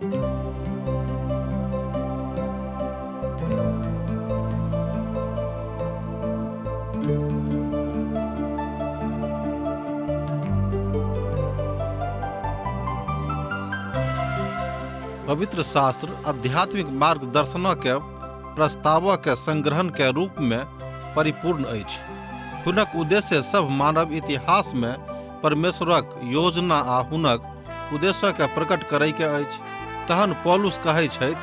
पवित्र शास्त्र आध्यात्मिक मार्गदर्शनक प्रस्तावक संग्रहण के रूप में परिपूर्ण अछि। हुनक उद्देश्य सभ मानव इतिहास में परमेश्वरक योजना आ हुनक उद्देश्य के प्रकट करय के अछि। तहन पौलुस कहै छथि,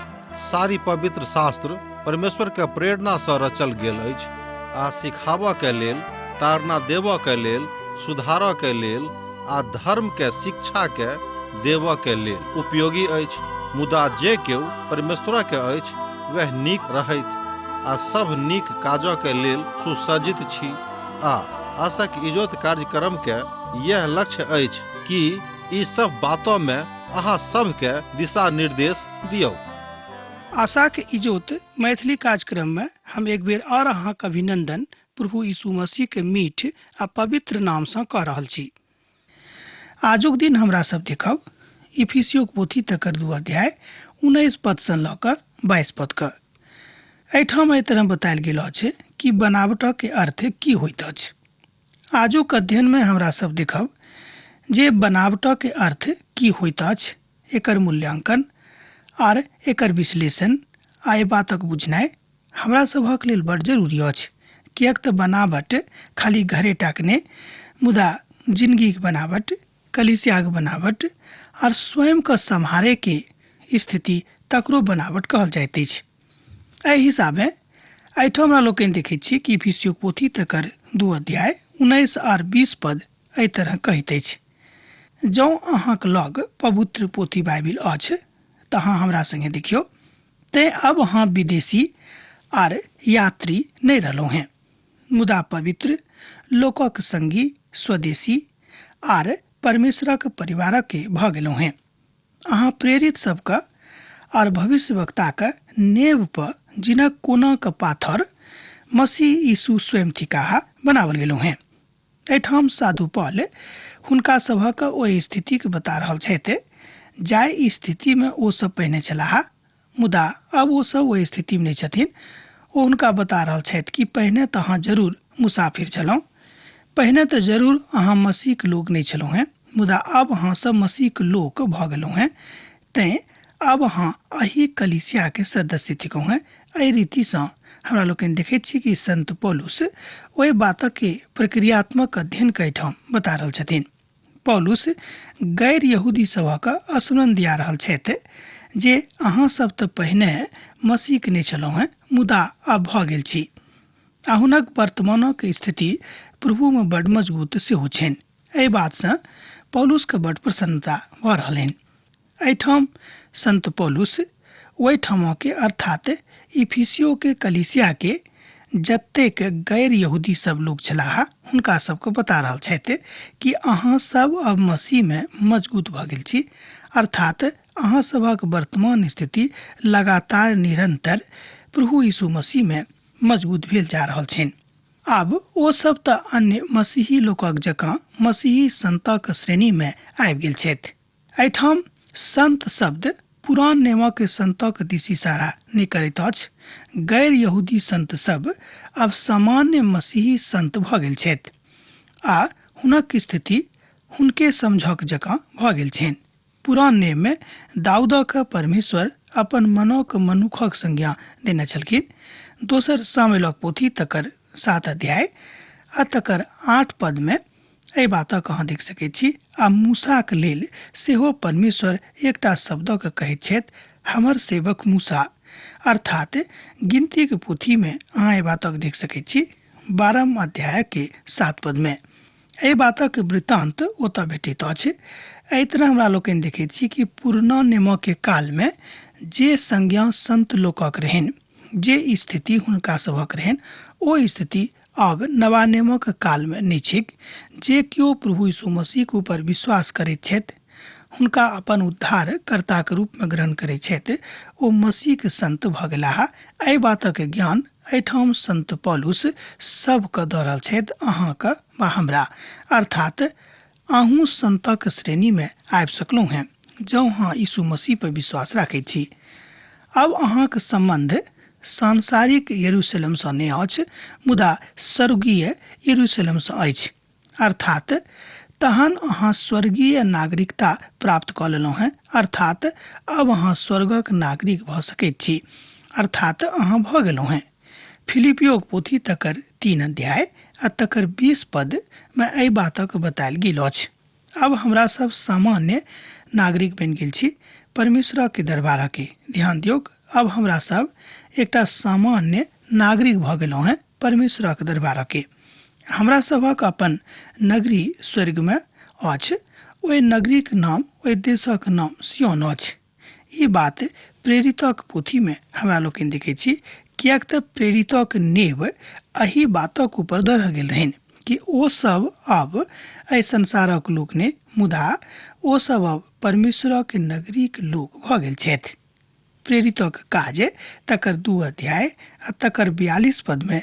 सारी पवित्र शास्त्र परमेश्वर के प्रेरणा सँ रचल गेल अछि आ सिखाबऽ के लेल, ताड़ना देबऽ के लेल, सुधारऽ के लेल आ धर्म के शिक्षा के देबऽ के लेल उपयोगी अछि। मुदा जे केओ परमेश्वर के अछि वएह नीक रहथि आ सभ नीक काजऽ के लेल सुसज्जित छी। आ आशक इजोत कार्यक्रम के यैह लक्ष्य अछि कि ई सभ बातऽ मे अहाँ सभ के दिशा निर्देश दियौक। आशाक इजोत मैथिली कार्यक्रम में हम एक बेर और अहाँक अभिनंदन प्रभु यीशु मसीह के मीठ आ पवित्र नाम सँ कऽ रहल छी। आजुक दिन हमरा सब देखब इफिसियोक पोथी तकर 2 अध्याय 19 पद सँ लऽ कऽ 22 पद क। एहिठाम एहि तरह बतायल गेल अछि कि बनावटक के अर्थ की होइत अछि। आजुक अध्ययन में हमरा सब देखब जे बनावटक के अर्थ की होइत अछि, एकर मूल्यांकन आर एकर विश्लेषण आ एहि बातक बुझनाइ हमरा सभक लेल बड़ जरूरी अछि, किएक तऽ बनावट खाली घरे टाक नहि, मुदा जिनगीक बनावट, कलीसियाक बनावट आर स्वयंके सम्हारैके स्थिति तकरो बनावट कहल जाइत अछि। एहि हिसाबे एहिठाम हमरा लोकनि देखैत छी कि इफिसियोक पोथी तकर 2 अध्याय 19 आर 20 पद एहि तरह कहैत अछि, जँ अहाँक लग पवित्र पोथी बाइबिल अछि तऽ अहाँ हमरा संगे देखियौ, तें अब अहाँ विदेशी आर यात्री नहि रहलहुँ हेँ, मुदा पवित्र लोकक संगी, स्वदेशी आर परमेश्वरक परिवारक के भऽ गेलहुँ हेँ। अहाँ प्रेरित सबके आर भविष्यवक्ताक नेव पर जिनक कोनाक पाथर मसीह यीशु स्वयं थिकाह बनावल गेलहुँ हेँ। एहिठाम साधु पॉल हुनका सभक ओहि स्थितिके बता रहल छथि जाहि स्थितिमे ओ सब पहिने छलाह, मुदा अब ओ सब ओहि स्थितिमे नहि छथिन। ओ हुनका बता रहल छथि कि पहिने तऽ अहाँ जरूर मुसाफिर छलहुँ, पहिने तऽ जरूर अहाँ मसीहके लोक नहि छलहुँ हेँ, मुदा अब अहाँ सब मसीहके लोक भऽ गेलहुँ हेँ, तैँ आब अहाँ एहि कलीसियाके सदस्य थिकहुँ हेँ। एहि रीतिसँ हमरा लोकनि देखैत छी कि संत पौलुस ओहि बातके प्रक्रियात्मक अध्ययन के एहिठाम बता रहल छथिन। पौलुस गैर यहूदी सभक स्मरण दिया रहल छथि जे अहाँ सब तऽ पहिने मसीहके नहि छलहुँ हेँ, मुदा आब भऽ गेल छी आ हुनक वर्तमानक स्थिति प्रभुमे बड मजबूत सेहो छनि। एहि बातसँ पौलुसके बड प्रसन्नता भऽ रहलनि। एहिठाम संत पौलुस ओहिठामके अर्थात इफिसियोके कलीसियाके जतेक गैर यहूदी सब लोक छलाह हुनका सबके बता रहल छथि कि अहाँ सब अब मसीहमे मजबूत भऽ गेल छी, अर्थात अहाँ सभक वर्तमान स्थिति लगातार निरंतर प्रभु यीशु मसीहमे मजबूत भेल जा रहल छनि। आब ओ सब तऽ अन्य मसीही लोकक जकाँ मसीही संतक श्रेणीमे आबि गेल छथि। एहिठाम संत शब्द पुरान नियमक संतक दिस इशारा नहि करैत अछि। गैर यहूदी संत सब आब सामान्य मसीही संत भऽ गेल छथि आ हुनक स्थिति हुनके समझक जकाँ भऽ गेल छनि। पुरान नियममे दाऊदक परमेश्वर अपन मनक मनुखक संज्ञा देने छलखिन। दोसर सामुएलक पोथी तकर 7 अध्याय आ तकर 8 पदमे एहि बातक अहाँ देख सकैत छी। आ मूसाक लेल सेहो परमेश्वर एकटा शब्दक कहैत छथि, हमर सेवक मूसा। अर्थात गिनतीक पोथीमे अहाँ एहि बातक देख सकैत छी 12 अध्यायके 7 पदमे एहि बातक वृत्तांत ओतऽ भेटैत अछि। एहि तरह हमरा लोकनि देखैत छी कि पुरना नियमके कालमे जे संज्ञा संत लोकक रहनि, जे स्थिति हुनका सभक रहनि, ओ स्थिति आब नवा नियमक कालमे नहि छैक। जे केओ प्रभु यीशु मसीहके ऊपर विश्वास करैत छथि, हुनका अपन उद्धारकर्ताके रूपमे ग्रहण करैत छथि, ओ मसीहके संत भऽ गेलाह। एहि बातक ज्ञान एहिठाम संत पौलुस सबके दऽ रहल छथि, अहाँके वा हमरा। अर्थात अहूँ संतक श्रेणीमे आबि सकलहुँ हेँ। जँ अहाँ यीशु मसीह पर विश्वास राखैत छी। आब अहाँक सम्बन्ध सांसारिक यरूशलेमसँ नहि अछि, मुदा स्वर्गीय यरूशलेमसँ अछि। अर्थात तहन अहाँ स्वर्गीय नागरिकता प्राप्त कऽ लेलहुँ हेँ, अर्थात आब अहाँ स्वर्गक नागरिक भऽ सकैत छी, अर्थात अहाँ भऽ गेलहुँ हेँ। फिलिपियोक पोथी तकर 3 अध्याय आ तकर 20 पद मे एहि बातक बतायल गेल अछि। आब हमरा सब सामान्य नागरिक बनि गेल छी परमेश्वरक दरबारके। ध्यान दियौक, आब हमरा सब एकटा सामान्य नागरिक भऽ गेलहुँ हेँ परमेश्वरक दरबारके। हमरा सभक अपन नगरी स्वर्गमे अछि, ओहि नगरीक नाम, ओहि देशक नाम सियोन अछि। ई बात प्रेरितक पोथीमे हमरा लोकनि देखै छी, किएक तऽ प्रेरितक नेव एहि बातक ऊपर धरल गेल रहनि कि ओ सब अब एहि संसारक लोक नहि, मुदा ओ सब अब परमेश्वरक नगरीक लोक भऽ गेल छथि। प्रेरितक काज तकर 2 अध्याय आ तकर 42 पदमे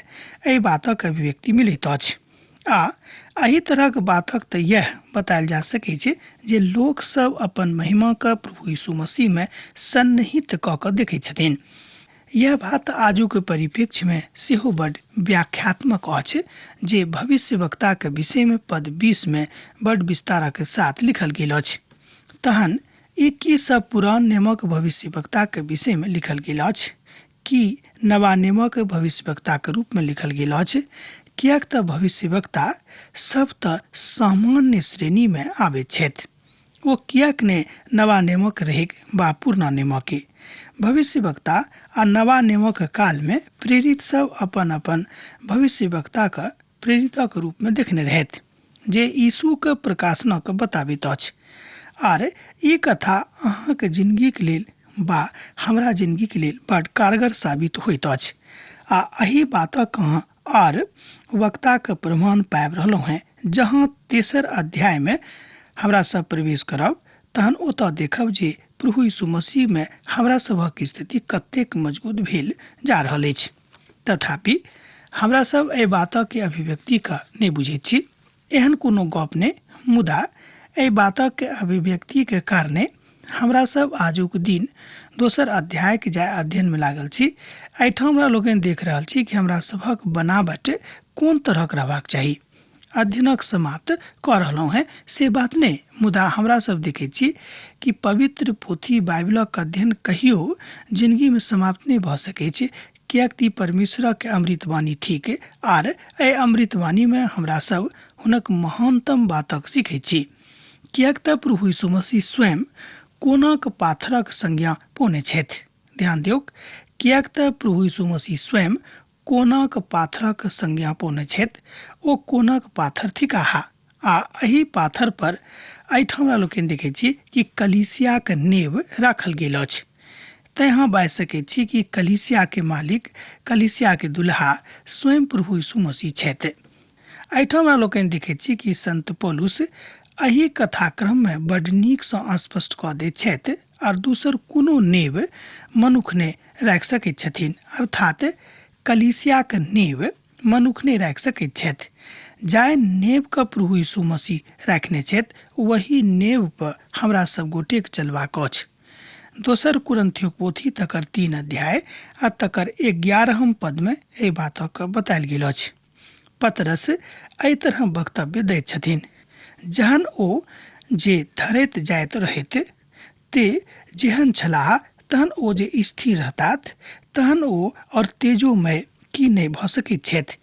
एहि बातक अभिव्यक्ति मिलैत अछि। आ एहि तरहक बातक तऽ इएह बतायल जा सकै छै जे लोकसभ अपन महिमाके प्रभु यीशु मसीहमे सन्निहित कऽ कऽ देखै छथिन। यह बात आजुक परिप्रेक्ष्यमे सेहो बड व्याख्यात्मक अछि जे भविष्यवक्ताके विषयमे पद 20 मे बड विस्तारक साथ लिखल गेल अछि। तहन ई की सब पुरान नियमक भविष्यवक्ताके विषयमे लिखल गेल अछि? की नवा नियमक भविष्यवक्ताके रूपमे लिखल गेल अछि? किएक तऽ भविष्यवक्ता सब तऽ सामान्य श्रेणीमे आबैत छथि। ओ किएक ने नवा नियमक रहैक बा पुरना नियमके? भविष्यवक्ता आ नवा नियमक कालमे प्रेरित सब अपन अपन भविष्यवक्ताके प्रेरितक रूपमे देखने रहथि जे यीशुके प्रकाशनक बताबैत अछि। आर ई कथा अहाँके जिंदगीके लेल बा हमरा जिंदगीके लेल बड कारगर साबित होइत अछि। आ एहि बातक अहाँ आर वक्ताके प्रमाण पाबि रहलहुँ हेँ। जहाँ तेसर अध्यायमे हमरा सब प्रवेश करब तहन ओतऽ देखब जे प्रभु यीशु मसीहमे हमरा सभक स्थिति कतेक मजबूत भेल जा रहल अछि। तथापि हमरा सब एहि बातक अभिव्यक्तिके नहि बुझैत छी। एहन कोनो गप नहि, मुदा एहि बातक अभिव्यक्तिके कारणे हमरा सब आजुक दिन दोसर अध्यायके जाय अध्ययनमे लागल छी। एहिठाम हमरा लोकनि देख रहल छी कि हमरा सभक बनावट कोन तरहक रहबाक चाही। अध्ययनक समाप्त कऽ रहलहुँ हेँ से बात नहि, मुदा हमरा सब देखैत छी कि पवित्र पोथी बाइबिलक अध्ययन कहियो जिंदगीमे समाप्त नहि भऽ सकैत छै, किएक तऽ ई परमेश्वरक अमृतवाणी थिक आर एहि अमृतवाणीमे हमरा सब हुनक महानतम बातक सीखैत छी। किएक तऽ प्रभु यीशु मसीह स्वयं कोनाक पाथरक संज्ञा पौने छथि। ध्यान दियौक, किएक तऽ प्रभु यीशु मसीह स्वयं कोनाक पाथरक संज्ञा पौने छथि। ओ कोनाक पाथर थिकाह आ एहि पाथर पर एहिठाम हमरा लोकनि देखै छी कि कलीसियाक नेव राखल गेल अछि। तैँ अहाँ बाजि सकैत छी कि कलीसियाके मालिक, कलीसियाके दुल्हा स्वयं प्रभु यीशु मसीह छथि। एहिठाम हमरा लोकनि देखैत छी कि संत पौलुस एहि कथाक्रममे बड नीकसँ स्पष्ट कऽ दैत छथि आर दोसर कोनो नेव मनुख नहि राखि सकैत छथिन, अर्थात कलीसियाक नेव मनुख नहि राखि सकैत छथि। जाहि नेवके प्रभु यीशु मसीह राखने छथि वही नेव पर हमरा सब गोटेक चलबाक अछि। दोसर कुरिन्थियोक पोथी तकर 3 अध्याय आ तकर 11 पदमे एहि बातक बतायल गेल अछि। पतरस एहि तरह वक्तव्य दैत छथिन, जहन ओ जे धरैत जाइत रहैत ते जेहन छलाह तहन ओ जे स्थिर रहतात तहन ओ और तेजोमय की नहि भऽ सकैत छथि।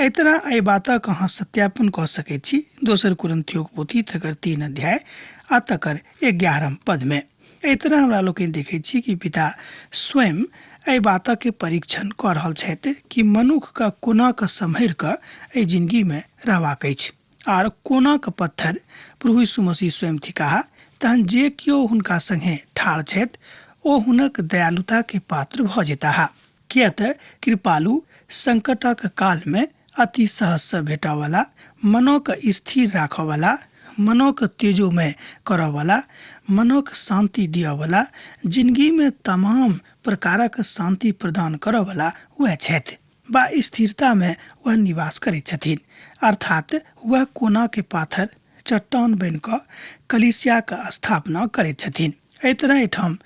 एहि तरह एहि बातक अहाँ सत्यापन कऽ सकैत छी दोसर कुरिन्थियोक पोथी तकर 3 अध्याय आ तकर 11 पदमे। एहि तरह हमरा लोकनि देखैत छी कि पिता स्वयं एहि बातक परीक्षण कऽ रहल छथि कि मनुखके कोना कऽ सम्हरि कऽ एहि जिंदगीमे रहबाक अछि आर कोना कऽ पत्थर प्रभु यीशु मसीह स्वयं थिकाह। तहन जे केओ हुनका संगे ठाढ़ छथि ओ हुनक दयालुताके पात्र भऽ जेताह, किएक तऽ कृपालु संकटक कालमे अति सहजसँ भेटऽवला, मनोके स्थिर राखऽवला, मनोके तेजोमय करऽवला, मनोके शान्ति दिअवला, जिंदगीमे तमाम प्रकारक शान्ति प्रदान करऽवला वएह छथि बा स्थिरतामे वह निवास करैत छथिन। अर्थात वह कोनाके पाथर चट्टान बनि कऽ कलीसियाके स्थापना करैत छथिन। एहि तरह एहिठाम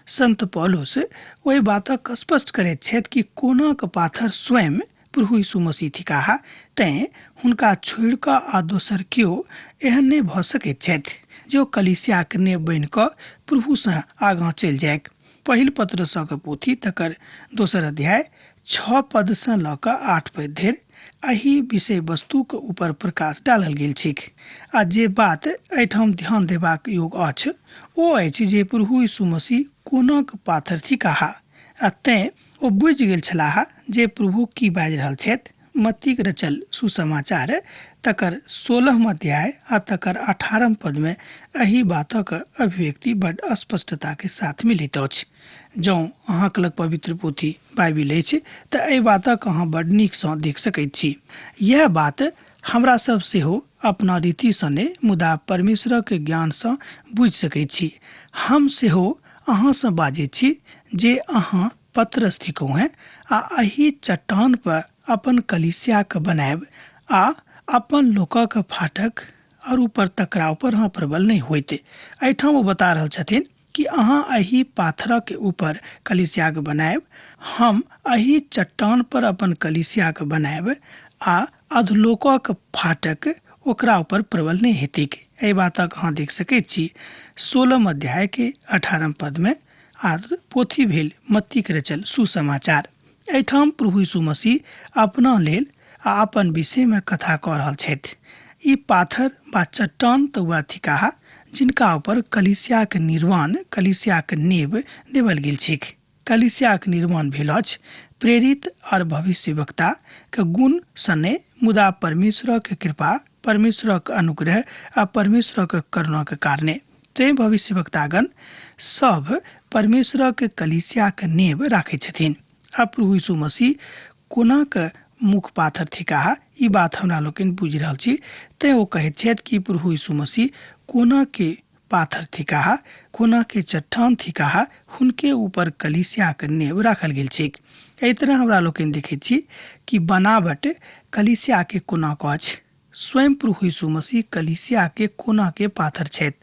संत पौलुस ओहि बातक स्पष्ट करैत छथि कि कोनाक पाथर स्वयं प्रभु यीशु मसीह थिकाह, तेँ हुनका छोड़ि कऽ आ दोसर केओ एहन नहि भऽ सकैत छथि जे ओ कलीसियाक नेव बनि कऽ प्रभुसँ आगाँ चलि जाइक। पहिल पत्रसक पोथी तकर दोसर अध्याय 6 पदसँ लऽ कऽ 8 पद धरि एहि विषय वस्तुक ऊपर प्रकाश डालल गेल छैक। आ जे बात एहिठाम ध्यान देबाक योग अछि ओ अछि जे प्रभु यीशु मसीह कोनाक पाथर थिकाह आ तेँ ओ बुझि गेल छलाह जे प्रभु की बाजि रहल छथि। मत्तीक रचल सुसमाचार तकर 16 अध्याय आ तकर 18 पदमे एहि बातक अभिव्यक्ति बड स्पष्टताके साथ मिलैत अछि। जँ अहाँक लग पवित्र पोथी बाइबिल अछि तऽ एहि बातक अहाँ बड नीकसँ देख सकैत छी। इएह बात हमरा सब सेहो अपना रीतिसँ नहि मुदा परमेश्वरक ज्ञानसँ बुझि सकैत छी। हम सेहो अहाँसँ बाजैत छी जे अहाँ पतरस थिकहुँ हेँ आ एहि चट्टान पर अपन कलीसियाके बनायब आ अपन लोकक फाटक और ऊपर तकरा ऊपर अहाँ प्रबल नहि होइत। एहिठाम ओ बता रहल छथिन कि अहाँ एहि पाथरक ऊपर कलीसियाके बनायब, हम एहि चट्टान पर अपन कलीसियाके बनायब आ अधलोकक फाटक ओकरा ऊपर प्रबल नहि हेतैक। एहि बातक अहाँ देख सकैत छी 16 अध्याय के 18 पदमे आर पोथी भेल मत्तीक रचल सुसमाचार। एहिठाम प्रभु यीशु मसीह अपना लेल आ अपन विषयमे कथा कऽ रहल छथि। ई पाथर वा चट्टान तऽ वएह थिकाह जिनका ऊपर कलीसियाक निर्माण, कलीसियाक नेव देवल गेल छैक। कलीसियाक निर्माण भेल अछि प्रेरित और भविष्यवक्ता के गुण सँ नहि, मुदा परमेश्वरक कृपा, परमेश्वरक अनुग्रह आ परमेश्वरक करुणाक कारणे। तेँ भविष्यवक्तागण सभ परमेश्वरक कलीसियाक नेव राखैत छथिन। आ प्रभु यीशु मसीह कोनाक मुख्य पाथर थिकाह ई बात हमरा लोकनि बुझि रहल छी। तेँ ओ कहैत छथि कि प्रभु यीशु मसीह कोना के पाथर थिकाह, कोना के चट्टान थिकाह, हुनके ऊपर कलीसियाक नेव राखल गेल छैक। एहि तरह हमरा लोकनि देखैत छी कि बनावट कलीसिया के कोना के अछि। स्वयं प्रभु यीशु मसीह कलीसिया के कोना के पाथर छथि,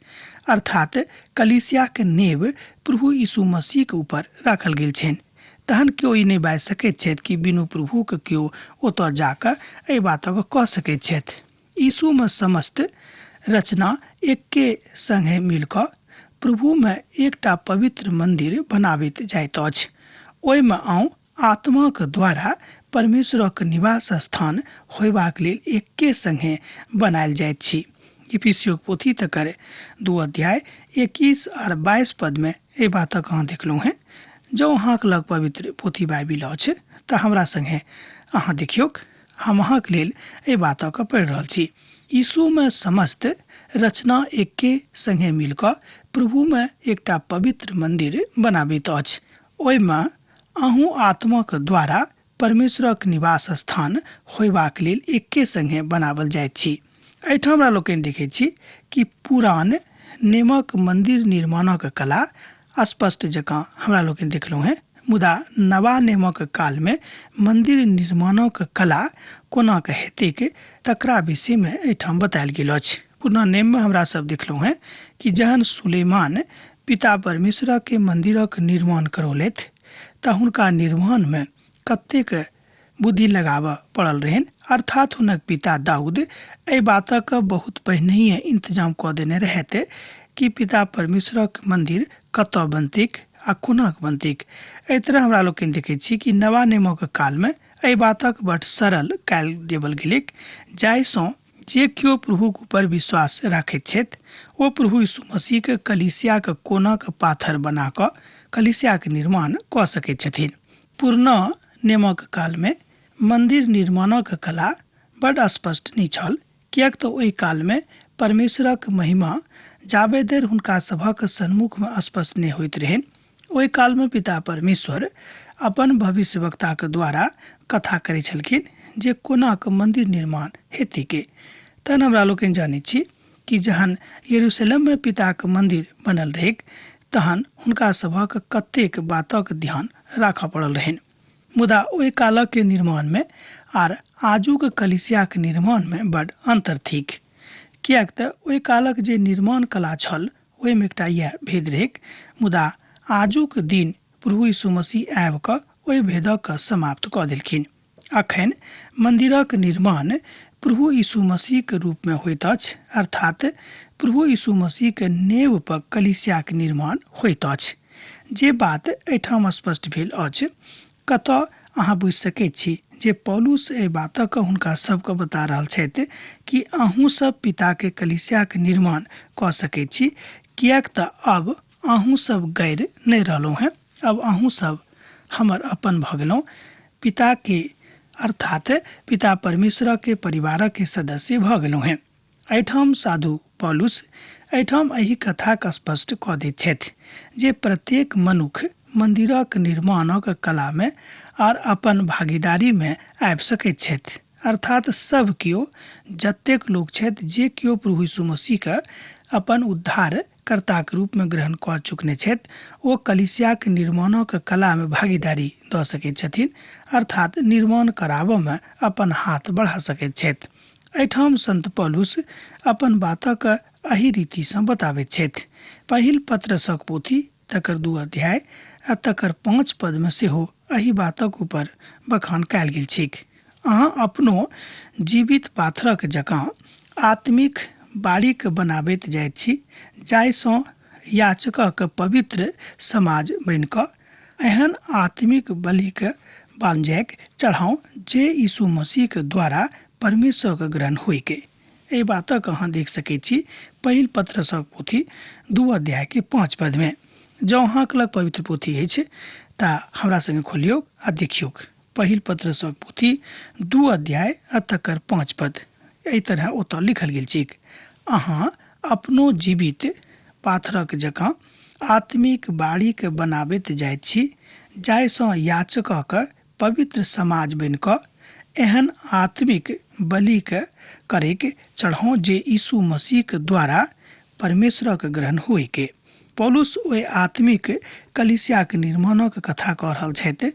अर्थात कलीसिया के नेव प्रभु यीशु मसीह के ऊपर राखल गेल छनि। तहन केओ ई नहि बाजि सकैत छथि कि बिनु प्रभुके केओ ओतऽ जाकऽ एहि बातक कऽ सकैत छथि। यीशुमे समस्त रचना एक्के सङ्गे मिलकऽ प्रभुमे एकटा पवित्र मन्दिर बनाबैत जाइत अछि। ओहिमे अहूँ आत्माक द्वारा परमेश्वरक निवास स्थान होयबाक लेल एक्के सङ्गे बनायल जाइत छी। इफिसियोक पोथी तकर 2 अध्याय 21 आर 22 पदमे एहि बातक अहाँ देखलहुँ हेँ। जँ अहाँक लग पवित्र पोथी बाइबिल अछि तऽ हमरा सङ्गे अहाँ देखियौक। हम अहाँक लेल एहि बातक पढ़ि रहल छी। यीशुमे समस्त रचना एक्के सङ्गे मिलकऽ प्रभुमे एकटा पवित्र मन्दिर बनाबैत अछि। ओहिमे अहूँ आत्माक द्वारा परमेश्वरक निवास स्थान होयबाक लेल एक्के सङ्गे बनाओल जाइत छी। एहिठाम हमरा लोकनि देखैत छी कि पुरान नेमक मन्दिर निर्माणक कला स्पष्ट जकाँ हमरा लोकनि देखलहुँ हेँ, मुदा नवा नेमक कालमे मन्दिर निर्माणक कला कोना कऽ हेतैक तकरा विषयमे एहिठाम बतायल गेल अछि। पुरना नेममे हमरा सब देखलहुँ हेँ कि जहन सुलेमान पिता परमेश्वरके मन्दिरक निर्माण करौलथि तऽ हुनका निर्माणमे कतेक बुद्धि लगाबऽ पड़ल रहनि, अर्थात हुनक पिता दाऊद एहि बातक बहुत पहिनहिए इंतजाम कऽ देने रहथि कि पिता परमेश्वरक मन्दिर कतऽ बनतैक आ कोनाक बनतैक। एहि तरह हमरा लोकनि देखैत छी कि नवा नियमक कालमे एहि बातक बड सरल कयल देबल गेलैक जाहिसँ जे केओ प्रभुक ऊपर विश्वास राखैत छथि ओ प्रभु यीशु मसीहके कलीसियाक कोनाक पाथर बना कऽ कलीसियाक निर्माण कऽ सकैत छथिन। पुरना नियमक कालमे मन्दिर निर्माणक कला बड स्पष्ट नहि छल, किएक तऽ ओहि कालमे परमेश्वरक महिमा जाबे धरि हुनका सभक सन्मुखमे स्पष्ट नहि होइत रहनि। ओहि कालमे पिता परमेश्वर अपन भविष्यवक्ताक द्वारा कथा करै छलखिन जे कोना कऽ मन्दिर निर्माण हेतैक। तहन हमरा लोकनि जानैत छी कि जहन यरूशलेममे पिताक मन्दिर बनल रहैक तहन हुनका सभक कतेक बातक ध्यान राखऽ पड़ल रहनि। मुदा ओहि कालक निर्माणमे आर आजुक कलीसियाक निर्माणमे बड अन्तर थिक, किएक तऽ ओहि कालक जे निर्माण कला छल ओहिमे एकटा इएह भेद रहैक। मुदा आजुक दिन प्रभु यीशु मसीह आबि कऽ ओहि भेदक समाप्त कऽ देलखिन। अखन मन्दिरक निर्माण प्रभु यीशु मसीहके रूपमे होइत अछि, अर्थात प्रभु यीशु मसीहके नेव पर कलीसियाके निर्माण होइत अछि। जे बात एहिठाम स्पष्ट भेल अछि, कतऽ अहाँ बुझि सकैत छी जे पौलुस एहि बातक हुनका सबके बता रहल छथि कि अहूँ सब पिताके कलीसियाके निर्माण कऽ सकैत छी, किएक तऽ अब अहूँ सब गैर नहि रहलहुँ हेँ, अब अहूँ सब हमर अपन भऽ गेलहुँ, पिताके अर्थात पिता परमेश्वरके परिवारके सदस्य भऽ गेलहुँ हेँ। एहिठाम साधु पौलुस एहिठाम एहि कथाके स्पष्ट कऽ दैत छथि जे प्रत्येक मनुख मन्दिरक निर्माणक कलामे आर अपन भागीदारीमे आबि सकैत छथि। अर्थात सब केओ, जतेक लोक छथि, जे केओ प्रभु यीशु मसीहके अपन उद्धार कर्ताक रूपमे ग्रहण कऽ चुकने छथि, ओ कलीसियाक निर्माणक कलामे भागीदारी दऽ सकैत छथिन, अर्थात निर्माण कराबऽमे अपन हाथ बढ़ा सकैत छथि। एहिठाम संत पौलुस अपन बातक एहि रीतिसँ बताबैत छथि। पहिल पत्रसक पोथी तकर 2 अध्याय आ तकर 5 पदमे सेहो एहि बातक ऊपर बखान कयल गेल छैक। अहाँ अपनो जीवित पाथरक जकाँ आत्मिक बाड़ीक बनाबैत जाइत छी, जाहिसँ याचकक पवित्र समाज बनि कऽ एहन आत्मिक बलिक बालजैक चढ़ाउ जे यीशु मसीहक द्वारा परमेश्वरक ग्रहण होइके। एहि बातक अहाँ देख सकैत छी पहिल पत्रसक पोथी 2 अध्याय के 5 पद में। जँ अहाँक लग पवित्र पोथी अछि तऽ हमरा संगे खोलियौ आ देखियौक। पहिल पत्रसक पोथी 2 अध्याय आ तकर 5 पद एहि तरह ओतऽ लिखल गेल छैक, अहाँ अपनो जीवित पाथरक जकाँ आत्मिक बाड़ीक बनाबैत जाइत छी, जाहिसँ याचकक पवित्र समाज बनि कऽ एहन आत्मिक बलिक करैक चढ़ौ जे यीशु मसीहक द्वारा परमेश्वरक ग्रहण होइके। पौलुस ओहि आत्मिक कलीसियाक निर्माणक कथा कऽ रहल छथि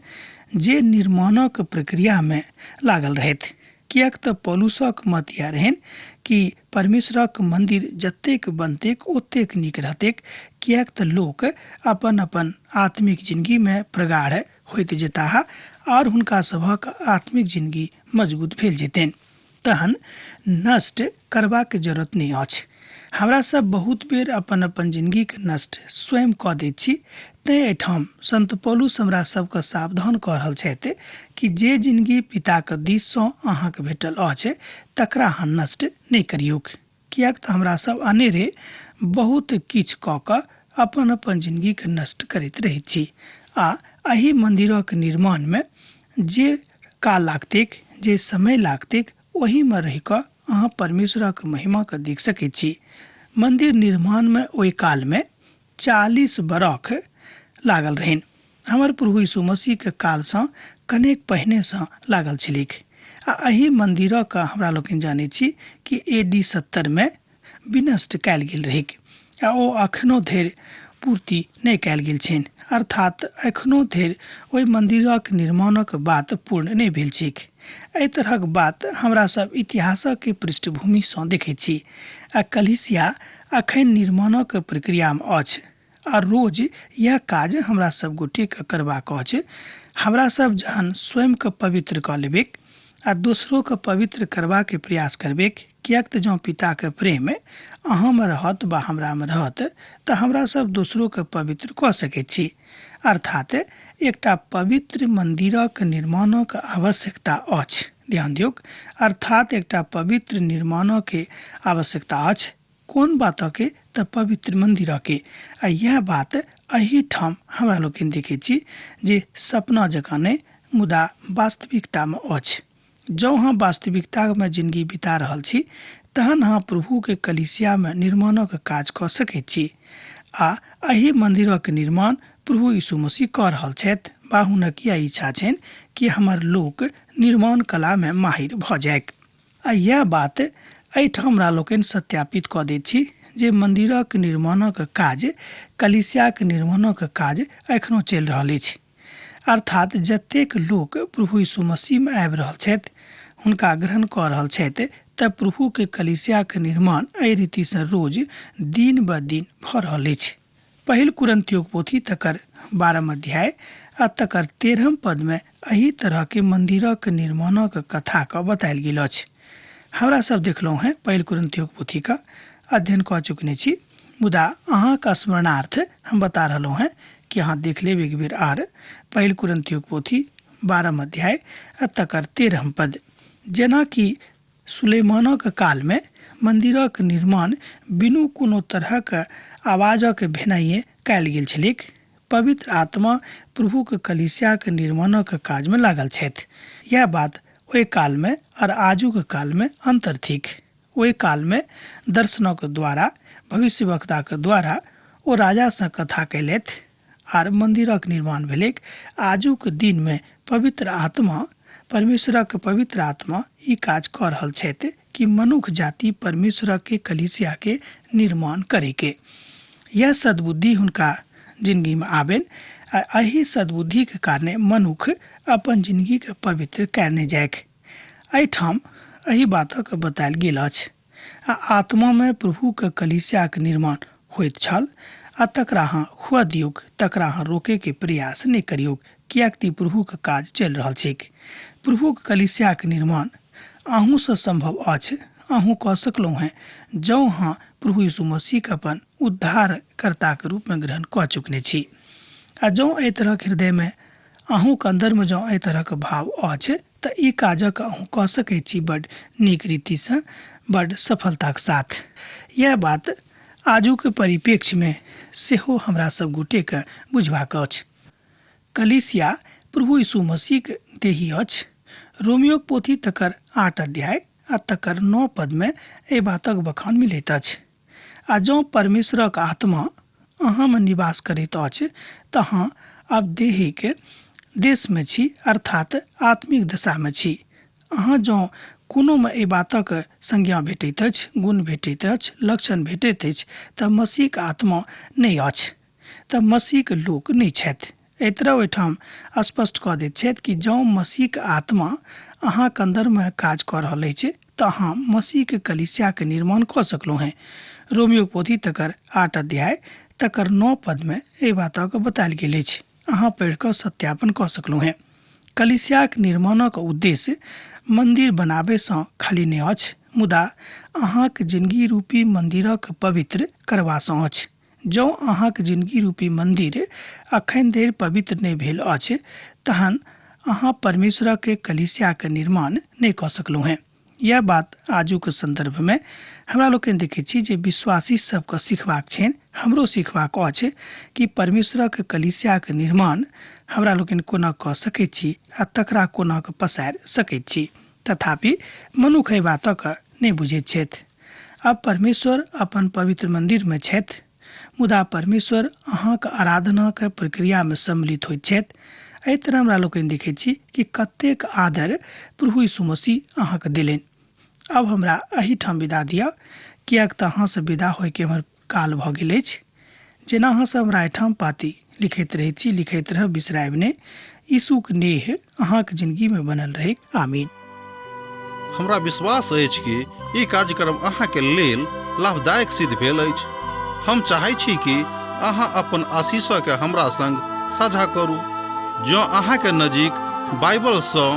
जे निर्माणक प्रक्रियामे लागल रहथि, किएक तऽ पौलुसक मत इएह रहनि कि परमेश्वरक मन्दिर जतेक बनतेक ओतेक नीक रहतेक, किएक तऽ लोक अपन अपन आत्मिक जिनगीमे प्रगाढ़ होइत जेताह आओर हुनका सभक आत्मिक जिनगी मजबूत भेल जेतनि। तहन नष्ट करबाक जरूरत नहि अछि। हमरा सब बहुत बेर अपन अपन जिनगीके नष्ट स्वयं कऽ दैत छी, तेँ एहिठाम संत पौलुस हमरा सबके सावधान कऽ रहल छथि कि जे जिनगी पिताक दिससँ अहाँके भेटल अछि तकरा अहाँ नष्ट नहि करियौक, किएक तऽ हमरा सब अनेरे बहुत किछु कऽ कऽ अपन अपन जिनगीके नष्ट करैत रहैत छी। आ एहि मन्दिरक निर्माणमे जे काल लागतैक, जे समय लागतैक, ओहिमे रहि कऽ अहाँ परमेश्वरक महिमाके देख सकैत छी। मन्दिर निर्माणमे ओहि कालमे 40 बरख लागल रहनि। हमर प्रभु यीशु मसीहके कालसँ कनेक पहिनेसँ लागल छलैक। आ एहि मन्दिरक हमरा लोकनि जानैत छी कि ए डी 70 मे विनष्ट कयल गेल रहैक आ ओ अखनो धरि पूर्ति नहि कयल गेल छनि, अर्थात एखनो धरि ओहि मन्दिरक निर्माणक बात पूर्ण नहि भेल छैक। एहि तरहक बात हमरा सब इतिहासक पृष्ठभूमिसँ देखैत छी आ कलीसिया अखन निर्माणक प्रक्रियामे अछि आ रोज इएह काज हमरा सब गोटेके करबाक अछि। हमरा सब जहन स्वयंके पवित्र कऽ लेबैक आ दोसरोके पवित्र करबाके प्रयास करबैक, किएक तऽ जँ पिताके प्रेम अहाँमे रहत वा हमरामे रहत तऽ हमरा सब दोसरोके पवित्र कऽ सकैत छी। अर्थात एकटा पवित्र मन्दिरक निर्माणक आवश्यकता अछि। ध्यान दियौक, अर्थात एकटा पवित्र निर्माणके आवश्यकता अछि। कोन बातके? तऽ पवित्र मन्दिरके। आ इएह बात एहिठाम हमरा लोकनि देखैत छी जे सपना जकाँ नहि मुदा वास्तविकतामे अछि। जँ अहाँ वास्तविकतामे जिनगी बिता रहल छी तहन अहाँ प्रभुके कलीसियामे निर्माणक काज कऽ सकैत छी। आ एहि मन्दिरक निर्माण प्रभु यीशु मसीह कऽ रहल छथि वा हुनक इएह इच्छा छनि कि हमर लोक निर्माण कलामे माहिर भऽ जाइक। आ इएह बात एहिठाम हमरा लोकनि सत्यापित कऽ दैत छी जे मन्दिरक निर्माणक काज, कलीसियाक निर्माणक काज एखनो चलि रहल अछि। अर्थात जतेक लोक प्रभु यीशु मसीहमे आबि रहल छथि, हुनका ग्रहण कऽ रहल छथि, तऽ प्रभुके कलिसियाके निर्माण एहि रीतिसँ रोज दिन ब दिन भऽ रहल अछि। पहिल कुरन्तियोक पोथी तकर 12 अध्याय आ तकर 13 पदमे एहि तरहके मन्दिरक निर्माणक कथाके बतायल गेल अछि। हमरा सब देखलहुँ हेँ पहिल कुरन्तियोक पोथीके अध्ययन कऽ चुकने छी, मुदा अहाँके स्मरणार्थ हम बता रहलहुँ हेँ कि अहाँ देख लेब एक बेर आर। पहिल कुरन्तियोक पोथी 12 अध्याय आ तकर 13 पद। जेनाकि सुलेमानक कालमे मन्दिरक निर्माण बिनु कोनो तरहक आवाजक भेनाइए कयल गेल छलैक, पवित्र आत्मा प्रभुक कलीसियाक निर्माणक काजमे लागल छथि। यैह बात ओहि कालमे आओर आजुक कालमे अन्तर थिक। ओहि कालमे दर्शनक द्वारा, भविष्यवक्ताक द्वारा ओ राजासँ कथा कयलथि आर मन्दिरक निर्माण भेलैक। आजुक दिनमे पवित्र आत्मा, परमेश्वरक पवित्र आत्मा ई काज कऽ रहल छथि कि मनुख जाति परमेश्वरक कलीसियाके निर्माण करैके। यैह सद्बुद्धि हुनका जिनगीमे आबनि आ एहि सद्बुद्धिके कारणे मनुख अपन जिनगीके पवित्र कयने जाइक। एहिठाम एहि बातक बतायल गेल अछि। आ आत्मामे प्रभुक कलीसियाक निर्माण होइत छल आ तकरा अहाँ हुअ दियौक, तकरा अहाँ रोकैके प्रयास नहि करियौक, किएक तऽ ई प्रभुक काज चलि रहल छैक। प्रभुक कलीसियाक निर्माण अहूँसँ सम्भव अछि, अहूँ कऽ सकलहुँ हेँ, जँ अहाँ प्रभु यीशु मसीहके अपन उद्धारकर्ताक रूपमे ग्रहण कऽ चुकने छी। आ जँ एहि तरहक हृदयमे अहूँक अन्दरमे जँ एहि तरहक भाव अछि तऽ ई काजक अहूँ कऽ सकैत छी बड्ड नीक रीतिसँ, बड्ड सफलताक साथ। इएह बात आजुक परिप्रेक्ष्यमे सेहो हमरा सब गोटेके बुझबाक अछि। कलीसिया प्रभु यीशु मसीहक देही अछि। रोमियोक पोथी तकर 8 अध्याय आ तकर 9 पदमे एहि बातक बखान मिलैत अछि। आ जँ परमेश्वरक आत्मा अहाँमे निवास करैत अछि तऽ अहाँ आब देहीक देशमे छी, अर्थात आत्मिक दशामे छी। अहाँ जँ कोनोमे एहि बातक संज्ञा भेटैत अछि, गुण भेटैत अछि, लक्षण भेटैत अछि, तऽ मसीहक आत्मा नहि अछि, तऽ मसीहक लोक नहि छथि। एहि तरह ओहिठाम स्पष्ट कऽ दैत छथि कि जँ मसीहक आत्मा अहाँक अन्दरमे काज कऽ रहल अछि तऽ अहाँ मसीहक कलीसियाक निर्माण कऽ सकलहुँ हेँ। रोमियोक पोथी तकर 8 अध्याय तकर 9 पदमे एहि बातक बतायल गेल अछि। अहाँ पढ़ि कऽ सत्यापन कऽ सकलहुँ हेँ। कलीसियाक निर्माणक उद्देश्य मन्दिर बनाबयसँ खाली नहि अछि, मुदा अहाँक जिनगी रूपी मन्दिरक पवित्र करबासँ अछि। जँ अहाँक जिनगी रूपी मन्दिर अखन धरि पवित्र नहि भेल अछि, तहन अहाँ परमेश्वरक कलीसियाक निर्माण नहि कऽ सकलहुँ हेँ। यैह बात आजुक सन्दर्भमे हमरा लोकनि देखैत छी जे विश्वासी सबके सिखबाक छनि, हमरो सिखबाक अछि कि परमेश्वरक कलीसियाक निर्माण हमरा लोकनि कोना कऽ सकैत छी आ तकरा कोना कऽ पसारि सकैत छी। तथापि मनुख एहि बातक नहि बुझैत छथि। आब परमेश्वर अपन पवित्र मन्दिरमे छथि, मुदा परमेश्वर अहाँक आराधनाक प्रक्रियामे सम्मिलित होइत छथि। एहि तरह हमरा लोकनि देखैत छी कि कतेक आदर प्रभु यीशु मसीह अहाँके देलनि। आब हमरा एहिठाम विदा दिअ, किएक तऽ अहाँसँ विदा होइके हमर काल भऽ गेल अछि। जेना अहाँ सब हमरा एहिठाम पाती लिखैत रहैत छी, लिखैत रहब, बिसरायब नहि। यीशुक नेह अहाँक जिनगीमे बनल रहैक। आमीन। हमरा विश्वास अछि कि ई कार्यक्रम अहाँके लेल लाभदायक सिद्ध भेल अछि। हम चाहै छी कि अहाँ अपन आशीषके हमरा संग साझा करू। जँ अहाँके नजीक बाइबलसँ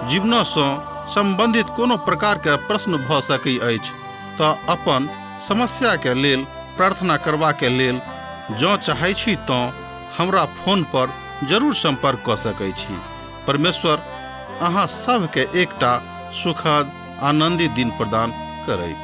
जीवनसँ सम्बन्धित कोनो प्रकारके प्रश्न भऽ सकै अछि तऽ अपन समस्याके लेल प्रार्थना करबाके लेल जँ चाहै छी तँ हमरा फोन पर जरूर सम्पर्क कऽ सकै छी। परमेश्वर अहाँ सभके एकटा सुखद आनन्दित दिन प्रदान करैत।